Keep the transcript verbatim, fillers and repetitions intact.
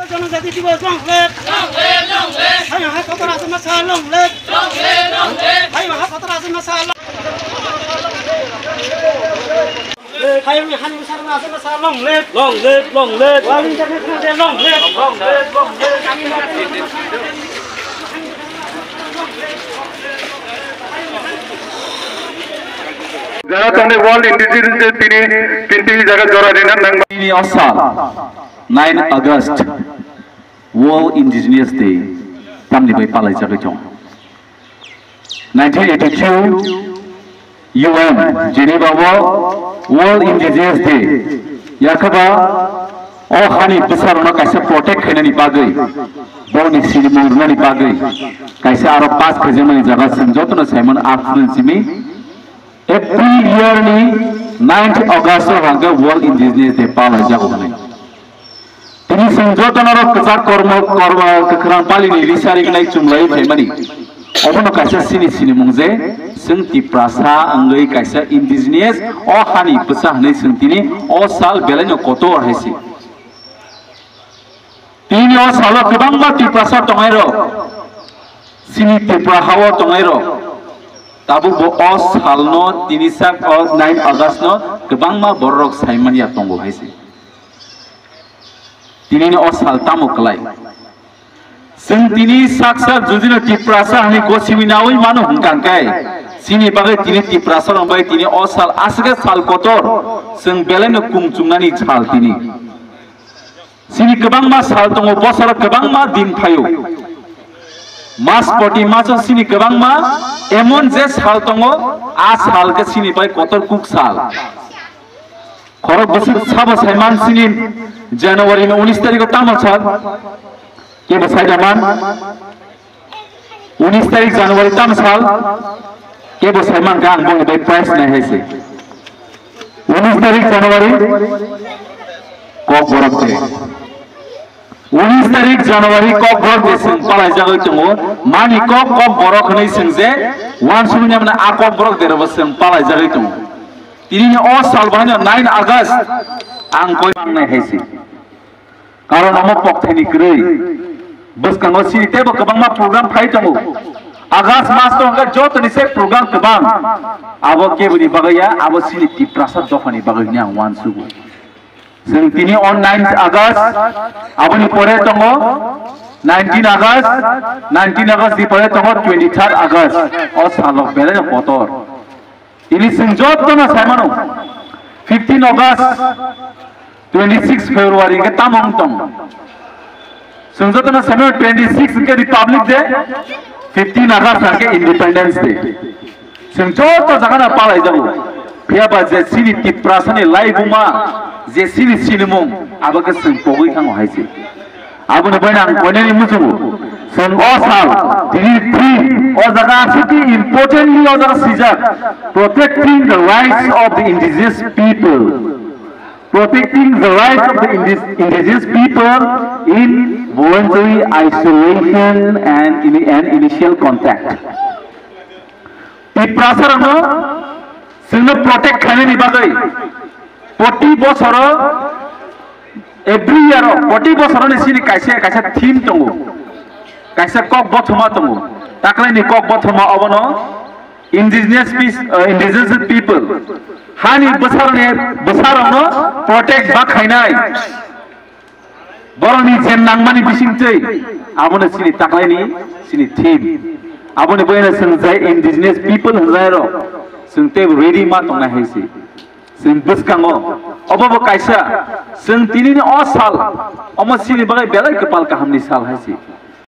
Janajati Diwas, long live! Long live, long live! Hai Maha Kotor Asama Sal, long live! Long live, long live! Hai Maha Kotor Asama Sal, long live! Hai Maha Kotor Asama Sal, long live! Long live, long live! World International Day, long live! Long live, long live! Jara tongni World Indigenous Day tini, tini jaga jora rina nang. Tini o sal, nine August, World Indigenous Day tamni bai palai jagwi tong. Nineteen eighty-two U N Geneva o World Indigenous Day yakhaba o hani bwsarokno kaisa protect khainani bagwi, borokni sinimung rwnani bagwi kaisa aro pass khaijagmani jaga chwng jotono Simon Afrin simi. Every year ni ninth August o hwnkhe World Indigenous Day palaijago hwnwi. Tini chwng joto norok kwchak kormo, kormo kwkhwrang palini risari wngnai chumlaiwi phaimani. Obono kaisa chini sinimung je chwng Tiprasa wngwi kaisa indigenous o hani bwsa hwnwi chwng tini o sal belaino kotor hai se. Tini o salo kwbangma Tiprasa tongnai rok, chini Tripura hao tongnai rok, tabuk bo o salno tini sak o nine August no kwbangma bororok saimanya tongo hai se. Tini o sal tamo kwlai? Chwng tini sak sak jujino Tiprasa hwnwi gosiwi nawi mano hwnkha khe, chini bagwi tini Tiprasa rok bai tini o sal aswk sal kotor, chwng belaino kung chungnani sal tini. Chini kwbangma sal tongo, bosoro kwbangma din phaio. Mas poti maso chini kwbangma emon je sal tongo, a sal khe chini bai kotor kuk sal. Khorok bwswk sabo saiman chini January ni unis tarikh o tamo sal? Kebo sai da man? Unis tarikh January tamo sal? Kebo sai man kha ang boni bai price nai hai se. Unis tarikh January Kokborok de. Unis tarikh January Kokborok de chwng palaijagwi tongo. Mani kok Kokborok hwnwi chwng je uansukmani a Kokborok de rwbo chwng palaijagwi tongo. Tini o sal bahai no nine August ang koi mangnai hai se. Karon omo pokthaini kwrwi. Bwskango chini teibo kwbangma program phai tongo. August mas to hwnkhe jotoni se program kwbang. Abo keboni bagwi ya, abo chini Tiprasa dophani bagwi hwnwi ang uansugo. Chwng tini on nine August, aboni pore tongo nineteen August, nineteen August ni pore tongo twenty-third August. O salo belai kotor. Tini chwng jotono saimano, fifteen August, twenty-six February hwnkhe tamo wng tong? Chwng jotono saimano, twenty-six hwnkhe Republic Day, fifteen August hwnkhe Independence Day. Chwng joto jagano palaijago. Phiyaba je chini Tiprasani laibuma, je chini sinimung, abo khe chwng pogwi thango hai se. Aboni bai ang koinani muchungo. Chwng o sal, tini theme, o jaga aswk importantly o jaga swijak, protecting the rights of the indigenous people. Protecting the rights of the indi-, indigenous people in voluntary isolation and in, and initial contact. Tiprasarokno chwngno protect khlainani bagwi proti bosoro, every year o, proti bosoro ni chini kaisa, kaisa theme tongo, kaisa kok bothoma tongo. Taklaini kok bothoma obono indigenous peace, uh, indigenous people, hani bwsarokni, bwsarokno protect ba khainai. Borokni je nangmani bisingtwi, abono chini taklaini, chini theme. Aboni boino chwng je indigenous people hwnjairok, chwng teibo ready ma tongnai hai se. Chwng bwskango, obo bo kaisa, chwng tinini o sal, omo chini bagwi belai kwpal kahamni sal hai se.